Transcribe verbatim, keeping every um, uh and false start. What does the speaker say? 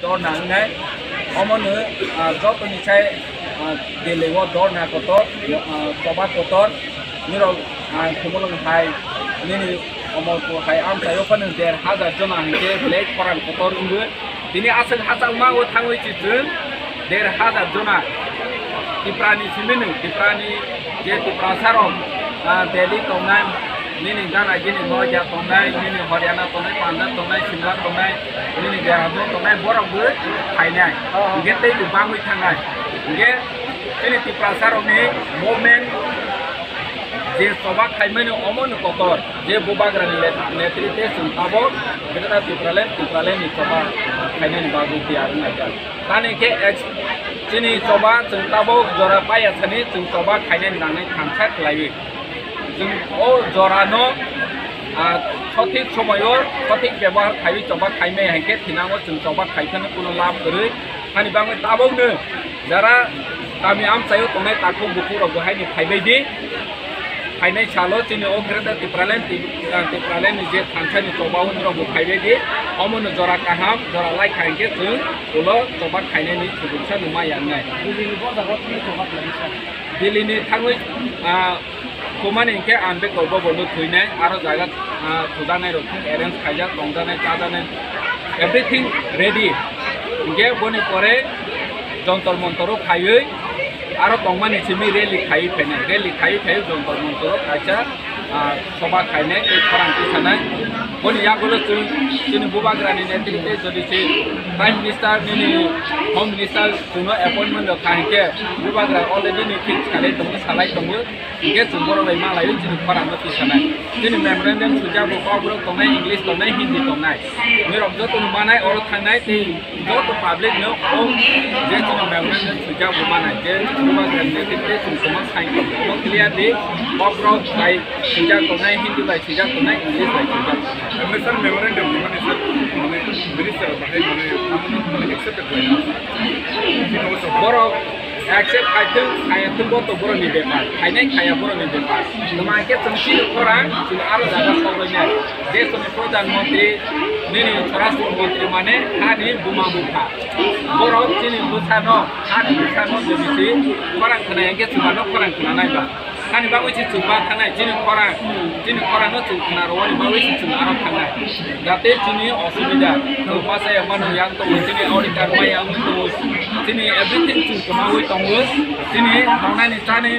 Dorna wngnai, omono, ah, jotoni sai, ah, Delhi o dorna kotor, ah, choba kotor, nirok, ah, Khumulwng hai, nini Omorpur hai amchaio phano der hajar jona hinkhe belai khorang kotor wngwi. Tini aswk hachal ma o thangwi si chwng der hajar jona Tiprani simi nwng, Tiprani je Tiprasa rok, ah, Delhi tongnai, nini gana gini Noida tongnai, nini Haryana tongnai, Punjab tongnai, Shimla tongnai, nini Dehradun tongnai, borok bo phainai. Hingke tei bo bangwi thangnai. Hingke chini Tiprasa rokni movement je choba khaimani omono kotor, je Bubagrani le-, netrite chwng tabok, Greater Tipraland, Tipralandni choba khainani bagwi tiyar wnglaijak. Tani khe ex-, chini choba chwng tabok jora paiya sani chwng choba khainani nangnai thansa khlaiwi. Chwng o jorano, ah, sothik somoyo sothik bebohar khaiwi choba khaimai hai khe thinango chwng choba khai phano kuno lab kwrwi. Hani bagwi tabokno jara kami amchaio tongnai takhuk bukhuk rok bo haini phaibai di. Phainai salo chini o Greater Tipraland, Ti-, ah, Tipraland ni je thansani choba o norok bo phaibai di. Omono jora kaham, jora lai kha hinkhe chwng ulo choba khainani sujuksa numa yangnai. Delhi ni bo jaga o thangwi choba khlai sa. Delhi ni thangwi, ah, thumani hinkhe ang beko bo bo no thuinai, aro jaga, ah, thujaknai rok thung arrange khaijak, tongjaknai, chajaknai, everything ready. Hinkhe boni pore Jontor Montor o phaiwi, aro tongmani simi rally khaiwi phainai. Rally khaiwi phaiwi Jontor Montor o kaisa, ah, soba khainai tei khorang tisanai. Boni yagulo chwng chini Bubagrani netrite jodi se Prime Minister nini Home Minister chwngno appointment rok kha hinkhe Bubagra already ni fix khalai tongo, salai tongo. Hinkhe chwng borok bai malaio chini khorangno tisanai. Chini memorandum swijak bo Kokborok tongnai, English tongnai, Hindi tongnai. Norok jotono manai oro thangnai tei joto public no o je chini memorandum swijak bo manai je Bubagrani netrite chwng tongma sign tongo. Omo clearly Kokborok bai swijak tongnai, Hindi bai swijak tongnai, English bai swijak tongnai. Ambassador memorandum ni mane sir, mane minister bahai mane, mane accepted bai. Borok accept khaithwng, khayatwng bo to borokni bepar, khainai khaya borokni bepar. Tuma khe chwng chini khorang, chwng aro jaga sogwi nai. Desoni Pradhan Mantri, nini Swarashtra Mantri mane hani buma bupha. Borok chini bwsano, hani bwsano jodi si khorang khna hinkhe chwng ano khorang khna nai ba. Ani bagwi se chwng ma thangnai, chini khorang, chini khorang no chwng khna rwani bagwi se chwng aro thangnai. Jate chini osubida, chwng ma saya mano yang tongo, chini auditor ma yang tongo, chini everything chwng kwmawi tongo, chini tongnani chani